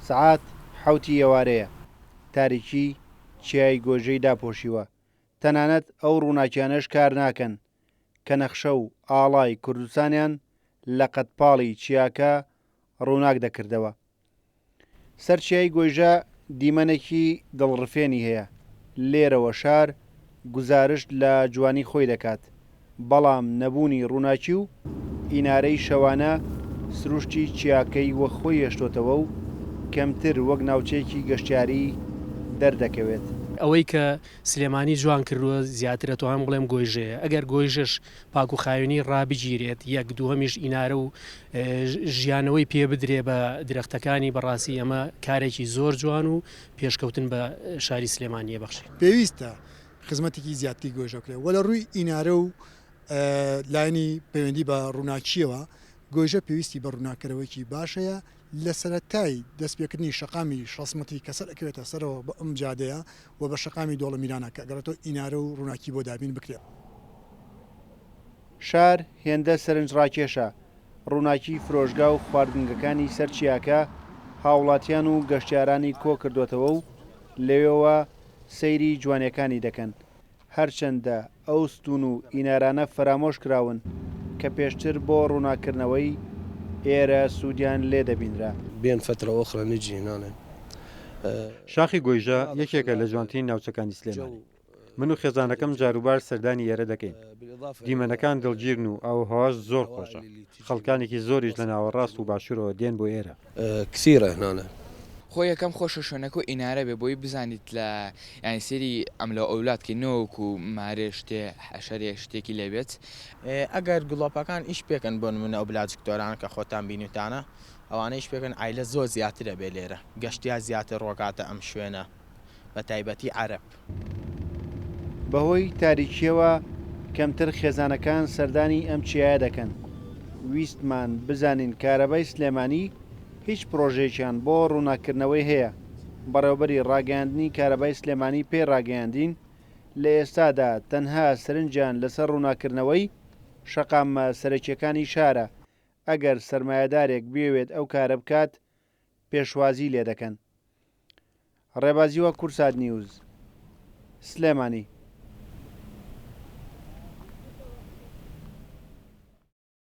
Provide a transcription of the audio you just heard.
سەعات حەوتی ئێوارەیە، تاریکی چیای گۆیژەی داپۆشیوە، تەنانەت ئەو ڕووناکیانەش کار ناکەن کە نەخشە و ئاڵای کوردستانیان لە قەدپاڵی چیاکە ڕووناک دەکردەوە. سەر چیای گۆیژە دیمەنێکی دڵڕفێنی هەیە، لێرەوە شار گوزارشت لە جوانی خۆی دەکات، بەڵام نەبوونی ڕووناکی و ئینارەی شەوانە سروشتی چیاکەی وەک خۆی هێشتۆتەوە و کەمتر وەک ناوچەیەکی گەشتیاری دەردەکەوێت. ئەوەی کە سلێمانی جوان کردووە زیاتر ئەتوانم بڵێم گۆیژەیە، ئەگەر گۆیژەش پاک و خاوێنی ڕابگیرێت یەک، دووهەمیش ئینارە و ژیانەوەی پێ بدرێ بە درەختەکانی بەڕاستی ئەمە کارێکی زۆر جوان و پێشکەوتن بە شاری سلێمانی ئەبەخشێ. پێویستە خزمەتێکی زیاتری گۆیژە بکرێت و لە ڕووی ئینارە و لایەنی پەیوەندی بە ڕووناکییەوە گۆیژە پێویستی بە ڕووناککەرەوەیەکی باش هەیە لە سەرەتای دەستپێکردنی شەقامی 60 مەتری کە سەرئەکەوێتە سەرەوە بە ئەم جادەیە و بە شەقامی دۆڵە میرانە کە ئەگەڕێتەوە ئینارە و ڕووناکی بۆ دابین بکرێت. شار هێندە سەرنجڕاکێشە، ڕووناکی فرۆشگا و خواردنگەکانی سەر چیاکە هاوڵاتیان و گەشتیارانی کۆکردۆتەوە و لەوێوە سەیری جوانیەکانی دەکەن، هەرچەندە ئەو ستوون و ئینارانە فەرامۆش کراون کە پێشتر بۆ ڕووناککردنەوەی ئێرە سوودیان لێ دەبینرا. بين فترة وأخرى نجي هنا. شاخی گۆیژە یەکێکە لە جوانترین ناوچەکانی سلێمانی. من و خێزانەکەم جاروبار سەردانی ئێرە دەکەین. دیمەنەکان دڵگیرن و ئاووهەواش زۆر خۆشە. خەڵکانێکی زۆریش لە ناوەڕاست و باشوورەوە دێن بۆ ئێرە. كثيرة هنا. خۆ یەکەم خۆشە شوێنەکە و ئینارە بێ بۆی بزانیت لە یانی سەیری ئەملا و ئەولات کەی نەوەکو مارێ شتێ حەشەرێ شتێکی لێ بێت. ئەگەر گڵۆپەکان ئیش پێکەن بۆ نمونە ئەو بلاجکتۆرانە کە خۆتان بینیوتانە ئەوانە ئیش پێکەن عایلە زۆر زیاتر ئەبێ لێرە گەشتیار زیاتر ڕۆکاتە ئەم شوێنە بە تایبەتی عەرەب. بەهۆی تاریکییەوە کەمتر خێزانەکان سەردانی ئەم چیایە دەکەن، ویستمان بزانین کارەبای سلێمانی هیچ پڕۆژەیەکیان بۆ ڕووناککردنەوەی هەیە، بەڕێوەبەری ڕاگەیاندنی کارەبای سلێمانی پێی ڕاگەیاندین، لە ئێستادا تەنها سەرنجیان لەسەر ڕووناککردنەوەی شەقامە سەرەکییەکانی شارە، ئەگەر سەرمایەدارێک بیەوێت ئەو کارە بکات پێشوازی لێدەکەن. ڕێبازیوە کوردسات نیوز، سلێمانی.